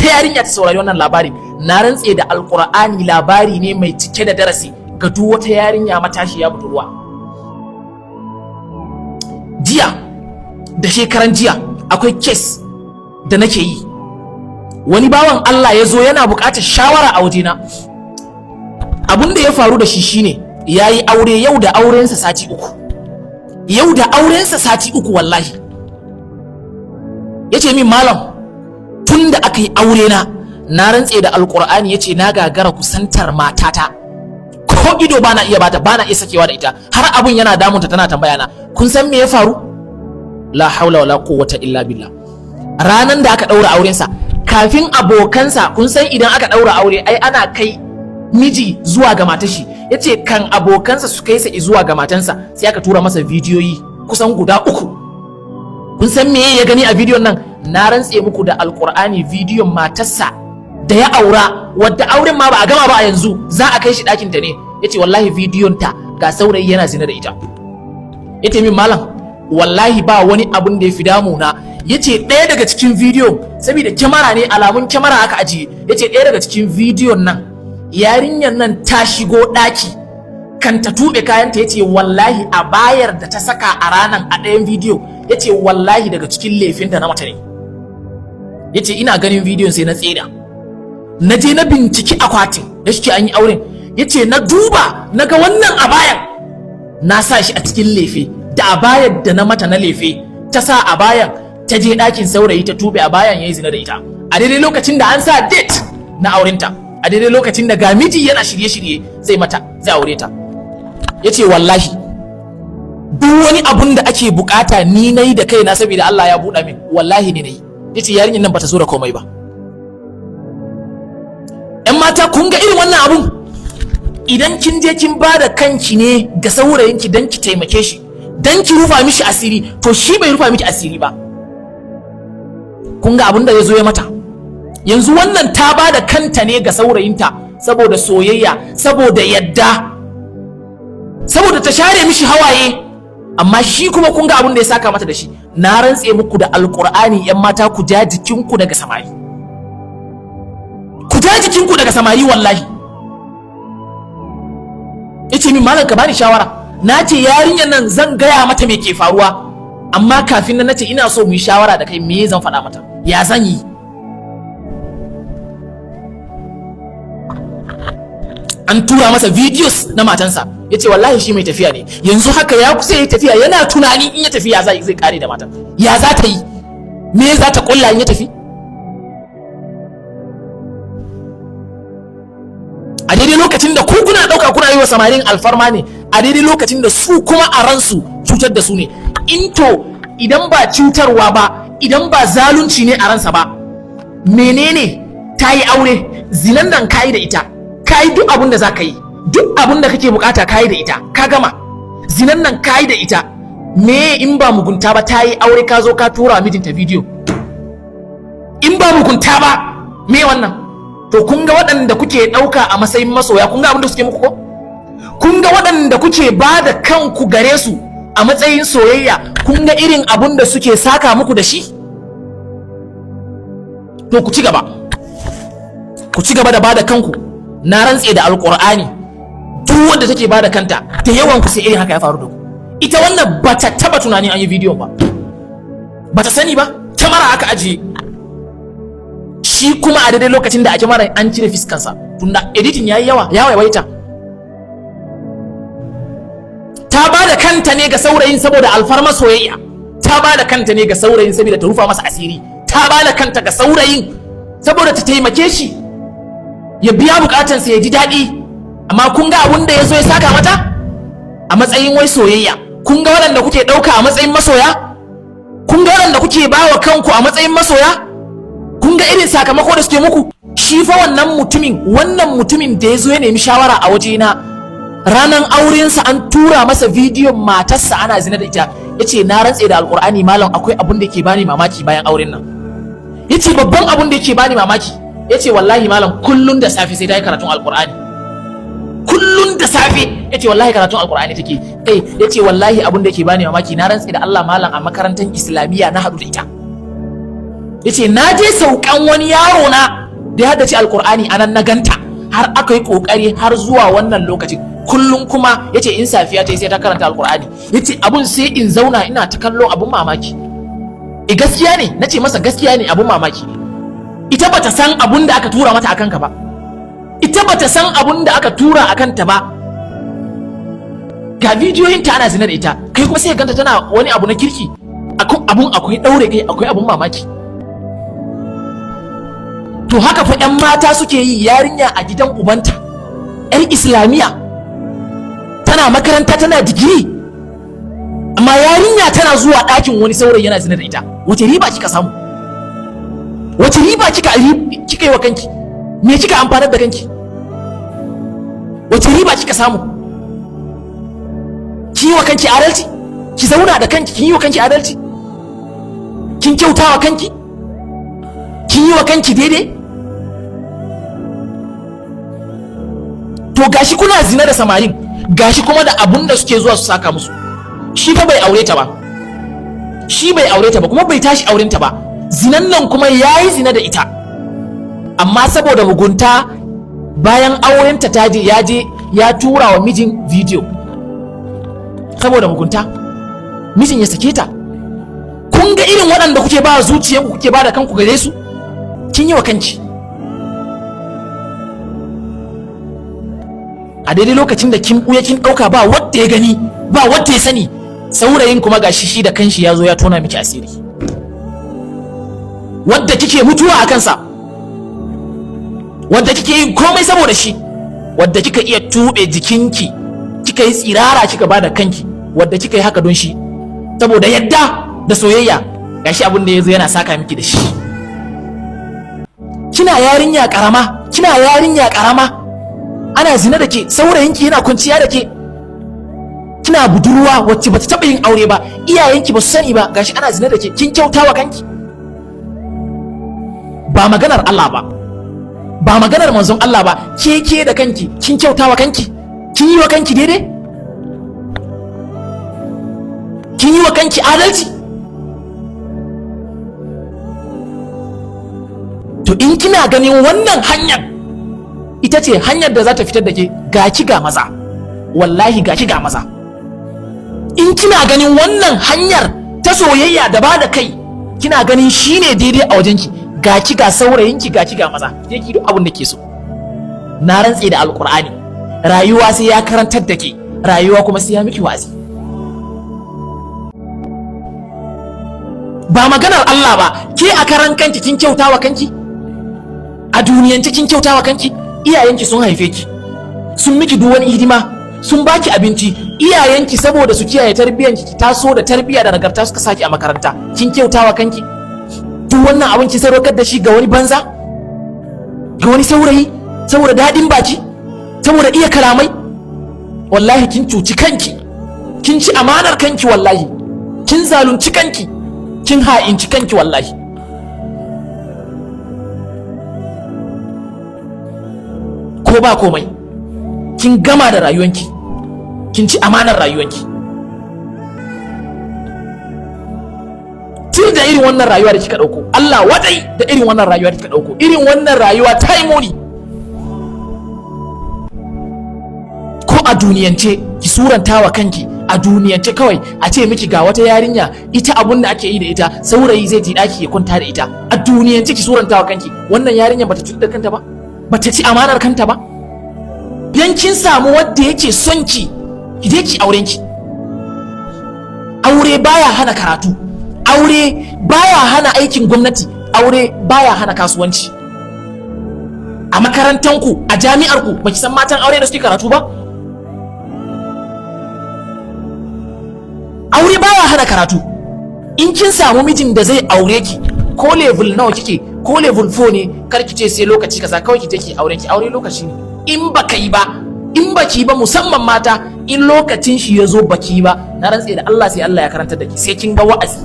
wata yarinya ta saurari wannan labarin. Na rantse da Alkur'ani, labari ne mai cike da darasi ga duk wata yarinya matashiya budurwa. Jiya da shekaran jiya akwai case da nake yi, wani bawan Allah ya zo yana buƙatar shawara a wajena. Abin da ya faru da shi shine, ya yi aure yau da aurensa sati 3, yau da aurensa sati 3. Wallahi ya ce min, "Malam, tun da aka yi aure na, na rantse da Alkur'ani," ya ce, "na gagara kusantar matata, ko ido bana iya bata, bana iya sakewa da ita, har abun yana damunta, tana tambaya na." Kun san me ya faru? La haula wala quwwata illa billah. Ranan da aka daura aurensa, kafin abokansa, kun san idan aka daura aure ai ana kai miji zuwa ga matashi, yace kan abokansa su kai sa zuwa ga matansa, sai aka tura masa bidiyoyi kusan guda 3. Kun san me ya gani a bidiyon nan? Na rantse muku da Alkur'ani, bidiyon matarsa da ya aura, wadda auren ma ba a gama ba, a yanzu za a kai shi ɗakin ta ne. Yace wallahi bidiyon ta ga saurayi yana zina da ita. Yace min, "Malam, wallahi ba wani abun da ya fi damuna." Yace ɗaya daga cikin bidiyo, saboda kyamara ne, alamun kyamara aka ajiye, yace ɗaya daga cikin bidiyon nan, yarinyar nan ta shigo ɗaki, kan ta tuɓe kayanta, yace wallahi a bayar da ta saka a ranan a ɗayan bidiyo, yace wallahi daga cikin lefen da na mata ne. Yace ina ganin bidiyon sai na tseda, na je na binciki akwatin da shi an yi auren. Yace na duba na ga wannan abayan na sa shi a cikin lefe, da abayar da na mata na lefe, ta sa abayan ta je ɗakin saurayi, ta tube abayan, yayi zina da ita, a daidai lokacin da an sa date na aurenta, a daidai lokacin da ga miji yana shirye-shirye zai mata, zai aure ta. Yace wallahi duk wani abun da ake bukata ni nayi da kaina, saboda Allah ya buɗa min, wallahi ni nayi. Yace yarinyar nan bata zo da komai ba. ‘Yan mata, kun ga irin wannan abun, idan kin je kin ba da kanki ne ga saurayinki don ki taimake shi, don ki rufa mishi asiri, to shi bai rufa miki asiri ba. Kun ga abun da ya zo ya mata yanzu. Wannan ta ba da kanta ne ga saurayinta saboda soyayya, saboda yadda, saboda ta share mishi hawaye, amma shi kuma kun ga abun da ya saka mata da shi. Na rantse muku da Alkur'ani, yan mata, ku ja jikinku daga samari, ku ja jikinku daga samari wallahi. Yace min, "Malam, ka bani shawara." Na ce yarinyar nan zan gaya mata me ke faruwa, amma kafin nan nace ina so mu yi shawara da kai, me zan faɗa mata, ya zan yi? An tura masa videos na matansa. Yace wallahi shi mai tafiya ne, yanzu haka ya kusa yi tafiya, yana tunani in ya tafi ya zai kare da matan, ya za ta yi, me za ta kulla in ya tafi. A daidai lokacin da ku kuna ɗauka kuna yi wa samarin alfarma ne, a daidai lokacin da su kuma a ransu cutar da su ne. In to idan ba cutarwa ba, idan ba zalunci ne a ransa ba, menene? Ta yi aure, zinan nan ka yi da ita, ka yi duk abin da za ka yi, duk abin da kake bukata ka yi da ita, ka gama zinan nan ka yi da ita, me in ba mugunta ba? Ta yi aure, ka zo ka tura mijinta bidiyo, in ba mugunta ba me wannan? To kun ga waɗanda kuke ɗauka a matsayin masoya, kun ga abin da suke muku ko? Kun ga waɗanda kuke ba da kanku gare su a matsayin soyayya, kun ga irin abin da suke saka muku da shi? To ku ci gaba, ku ci gaba da ba da kanku. Na rantse da Alƙur'ani, duk wanda take ba da kanta, da yawan ku sai irin haka ya faru da ku. Ita wannan bata taba tunanin an yi bidiyon ba, bata sani ba, kyamara aka ajiye. Shi kuma a daidai lokacin da a kyamara an cire fiskansa, tunda editing yayi yawa, ya waiwaita. Ta ba da kanta ne ga saurayin saboda alfarma soyayya, ta ba da kanta ne ga saurayin saboda ta rufa masa asiri, ta ba da kanta ga saurayin saboda ta taimake shi ya biya bukatansa, ya ji daɗi. Amma kun ga abun da ya zo ya saka mata a matsayin wai soyayya. Kun ga waɗanda kuke ɗauka a matsayin masoya? Kun ga waɗanda kuke ba wa kanku a matsayin masoya? Kun ga irin sakamako da suke muku? Shi fa wannan mutumin, wannan mutumin da ya zo ya nemi shawara a wajena, ranan aurensa an tura masa bidiyon matarsa ana zina da ita. Yace na rantse da Alkur'ani, malam, akwai abun da yake bani mamaki bayan auren nan. Yace babban abun da yake bani mamaki, yace wallahi malam, kullun da safe sai ta yi karatun Alkur'ani, kullun da safe. Yace wallahi karatun Alkur'ani take kai. Yace wallahi abun da yake bani mamaki, na rantse da Allah malam, a makarantar Islamiyya na haɗu da ita. Yace na je saukan wani yaro na da ya haddace Alkur'ani, anan na ganta, har aka yi kokari har zuwa wannan lokacin. Kullum kuma yace in safiya ta yi sai ta karanta Alkur'ani. Yace abun sai in zauna ina ta kallo, abun mamaki. E, gaskiya ne. Nace masa gaskiya ne, abun mamaki. Ita bata san abun da aka tura mata akan ka ba, ita bata san abun da aka tura akan ta ba. Ga bidiyoyin ta ana zina da ita, kai kuma sai ganta tana wani abu na kirki. Abun akwai daure kai, akwai abun mamaki. To haka fa 'yan mata suke yi. Yarinya a gidan ubanta, 'yar Islamiyya, tana makaranta, tana digiri, amma yarinya tana zuwa ɗakin wani saurayi yana zina da ita. Wace riba kika samu? Wace riba kika yi wa kanki? Me kika amfanar da kanki? Wace riba kika samu? Ki yi wa kanki adalci, ki zauna da kanki. Kin yi wa kanki adalci? Kin kyauta wa kanki? Kin yi wa kanki daidai? To gashi kuna zina da samarin, gashi kuma da abun da suke zuwa su saka musu. Shi fa bai aure ta ba, shi bai aure ta ba, kuma bai tashi auren ta ba. Zinan nan kuma yayi zina da ita, amma saboda mugunta, bayan aurenta ta je, ya je ya tura wa mijin video saboda mugunta, mijin ya sake ta. Kun ga irin waɗanda kuke ba zuciyanku, kuke ba da kanku gare su. Kin yi wa kanki a daidai lokacin da kin ɓuya, kin ɗauka ba wadda ya gani, ba wadda ya sani. Saurayin kuma gashi shi da kanshi ya zo ya tona miki asiri, wadda kike mutuwa a kansa, wadda kike yin komai saboda shi, wadda kika iya tuɓe jikinki, kika yi tsirara, kika bada kanki, wadda kika yi haka don shi saboda yadda da soyayya, gashi abin da ya zo yana saka miki da shi. Kina yarinya karama, kina yarinya karama, ana zina da ke, saurayinki yana kwanciya da ke. Kina budurwa wacce bata taɓa yin aure ba, iyayenki ba su sani ba, gashi ana zina da ke. Kin kyauta wa kanki? Ba maganar Allah ba, ba maganar manzon Allah ba, ke da kanki kin kyauta wa kanki? Kin yi wa kanki daidai? Kin yi wa kanki adalci? To in kina ganin wannan hanyar ita ce hanyar da za ta fitar da ke, ga ki ga maza, wallahi ga ki ga maza. In kina ganin wannan hanyar ta soyayya da ba da kai, kina ganin shine daidai a wajenki, ga ki ga saurayinki, ga ki ga maza, je ki duk abin da ke so. Na rantse da Alkur'ani, rayuwa sai ya karantar da ke, rayuwa kuma sai ya miki wa'azi. Ba maganar Allah ba, ke a karan kanki kin kyauta wa kanki? A duniyance kin kyauta wa kanki? Iyayenki sun haife ki, sun miki duk wani hidima, sun baki abinci. Iyayenki saboda su kiyaye tarbiyyanki, ki taso da tarbiyya da nagarta, suka saki a makaranta. Kin kyauta wa kanki? Duk wannan abin ki sadaukar da shi ga wani banza, ga wani saurayi, saboda daɗin baki, saboda iya kalamai. Wallahi kin cuci kanki, kin ci amanar kanki, wallahi kin zalunci kanki, kin ha'inci kanki wallahi. Ko ba komai, kin gama da rayuwanki, kin ci amanar rayuwanki. Tir da irin wannan rayuwa da kika dauko, Allah wadai da irin wannan rayuwa da kika dauko. Irin wannan rayuwa ta yi muni. Ko a duniyance, ki suranta wa kanki a duniyance kawai, a ce miki ga wata yarinya, ita abun da ake yi da ita, saurayi zai ji daki ya kwanta da ita. A duniyance ki suranta wa kanki, wannan yarinya bata cutar da kanta ba, bata ci amanar kanta ba? Dan kin samu wanda yake son ki, ki je ki auren ki. Aure baya hana karatu, aure baya hana aikin gwamnati, aure baya hana kasuwanci. A makarantanku, a jami'arku, baki san matan aure da suke karatu ba? Aure baya hana karatu. In kin samu mijin da zai aure ki, ko level nawa kike, ko level 4 ne, kar ki ce sai lokaci kaza. Kawai ki je ki auren ki. Aure lokaci ne. In baka yi ba, in baki ba, musamman mata, in lokacin shi ya zo baki yi ba, na rantse da Allah sai Allah ya karantar da ki, sai kin ga wa'azi.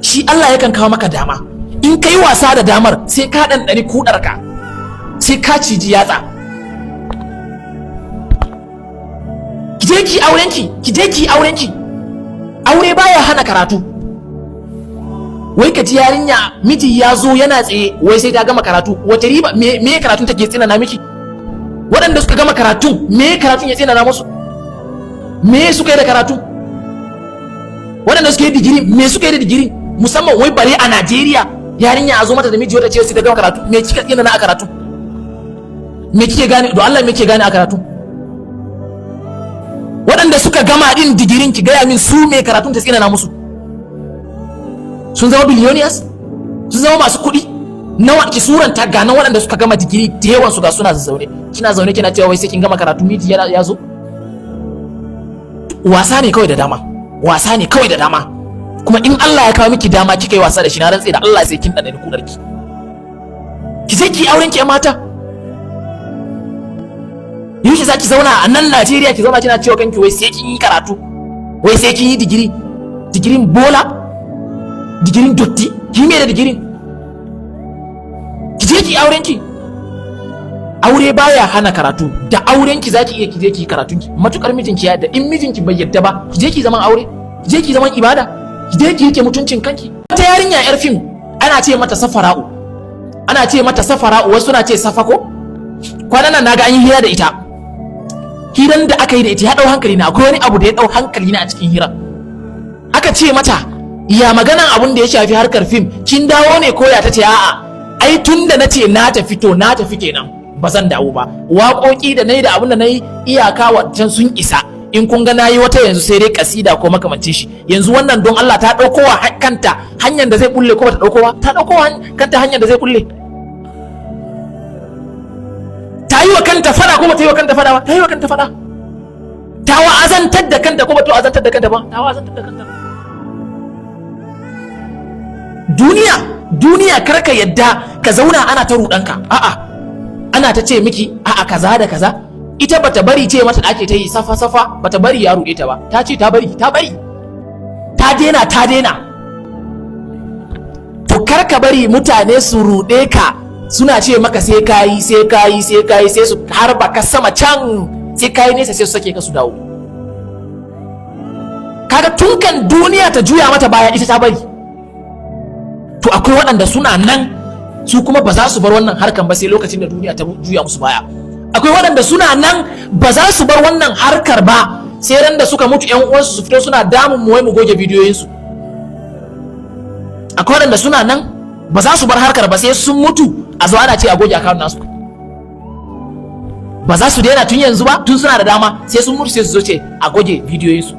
Shi Allah yakan kawo maka dama, in kai wasa da damar sai ka ɗanɗani kuɗarka, sai ka ciji yatsa. Ki je ki auren ki, ki je ki auren ki. Aure baya hana karatu. Wai ka ji yarinya, miji ya zo yana tsaye, wai sai ta gama karatu. Wace riba? Me karatun take tsinana miki? Waɗanda suka gama karatun, me karatun ya tsinana musu? Me suka yi da karatu? Waɗanda suka yi digiri, me suka yi da digiri? Musamman wai bare a Najeriya, yarinya a zo mata da miji, wata ce sai ta gama karatu. Me kika tsinana a karatu? Me kike gane? Don Allah, me kike gane a karatu? Waɗanda suka gama din digirin, ki gaya min su, me karatun ta tsinana musu? Sun zama billionaires? Sun zama masu kuɗi? Nawa? Ki suranta, ga nan waɗanda suka gama digiri da yawan su, ga suna zaune. Kina zaune kina cewa wai sai kin gama karatu, miji ya zo. Wasa ne kawai da dama, wasa ne kawai da dama. Kuma in Allah ya kawo miki dama kika yi wasa da shi, na rantse da Allah sai kin ɗanɗani kuɗarki. Ki je ki auren ki, mata. Yaushe za ki zauna a nan Najeriya, ki zauna kina cewa kanki wai sai kin yi karatu, wai sai kin yi digiri? Digirin bola, digirin dotti. Ki me da digirin? Ki je ki auren ki. Aure baya hana karatu. Da auren ki zaki iya ki je ki karatun ki, matukar mijinki ya yadda. In mijinki bai yadda ba, ki je ki zaman aure, ki je ki zaman ibada, ki je ki rike mutuncin kanki. Wata yarinya yar fim, ana ce mata Safara'u, ana ce mata Safara'u, wasu suna ce Safako. Kwanan nan naga an yi hira da ita. Hiran da aka yi da ita ya dau hankali na. Akwai wani abu da ya dau hankali na a cikin hiran. Aka ce mata, ya maganan abun da ya shafi harkar fim, kin dawo ne koya? Ta ce, a'a, ai tun da nace na tafi, to na tafi kenan, ba zan dawo ba. Waƙoƙi da nayi da abun da nayi, iyaka wancan sun isa. In kun ga nayi wata yanzu, sai dai kasida ko makamancin shi. Yanzu wannan, don Allah, ta ɗauko wa kanta hanyar da zai bulle ko bata ɗauko ba? Ta ɗauko wa kanta hanyar da zai bulle. Ta yi wa kanta fada ko bata yi wa kanta fada ba? Ta yi wa kanta fada. Ta wa'azantar da kanta ko bata wa'azantar da kanta ba? Ta wa'azantar da kanta. Duniya, duniya, kar ka yadda ka zauna ana ta rudanka. A'a, ana ta ce miki a'a, kaza da kaza. Ita bata bari ce mata da ake ta yi safa safa, bata bari ya ruɗe ta ba. Ta ce ta bari, ta bari, ta daina, ta daina. To kar ka bari mutane su ruɗe ka, suna ce maka sai kayi, sai kayi, sai kayi, sai su harba ka sama can, sai kayi nesa, sai su sake ka su dawo. Kaga tun kan duniya ta juya mata baya, ita ta bari. To akwai waɗanda suna nan, su kuma ba za su bar wannan harkan ba sai lokacin da duniya ta juya musu baya. Akwai waɗanda suna nan, ba za su bar wannan harkar ba sai ran da suka mutu, yan uwansu su fito suna damun mu wai mu goge bidiyoyinsu. Akwai waɗanda suna nan, ba za su bar harkar ba sai sun mutu, a zo ana ce a goge account nasu. Ba za su daina tun yanzu ba, tun suna da dama, sai sun mutu sai su zo ce a goge bidiyoyinsu.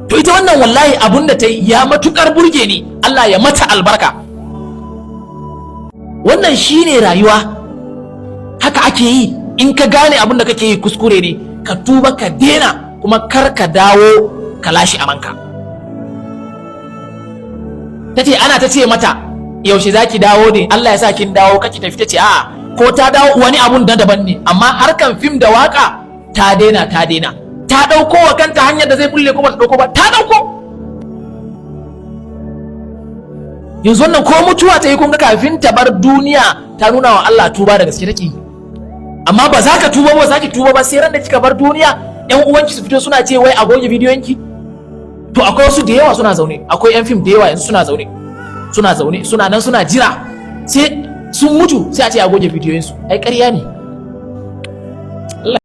To ita wannan, wallahi abun da ta yi ya matukar burge ni. Allah ya mata albarka. Wannan shine rayuwa, haka ake yi. In ka gane abun da kake yi kuskure ne, ka tuba, ka daina, kuma kar ka dawo ka lashe amanka. Ta ce ana ta ce mata, yaushe za ki dawo ne? Allah ya sa kin dawo, kaki tafi. Ta ce a'a, ko ta dawo wani abun da daban ne, amma harkan fim da waka ta daina, ta daina. Ta ɗauko wa kanta hanyar da zai bulle ko ba ta ɗauko ba? Ta ɗauko. Yanzu wannan ko mutuwa ta yi, kun ga kafin ta bar duniya ta nuna wa Allah tuba da gaske take yi. Amma ba za ka tuba ba, za ki tuba ba, sai ran da kika bar duniya yan uwanki su fito suna ce wai a goge bidiyonki. To akwai wasu da yawa suna zaune, akwai yan fim da yawa yanzu suna zaune, suna zaune, suna nan suna jira sai sun mutu sai a ce a goge bidiyoyinsu. Ai ƙarya ne. Allah.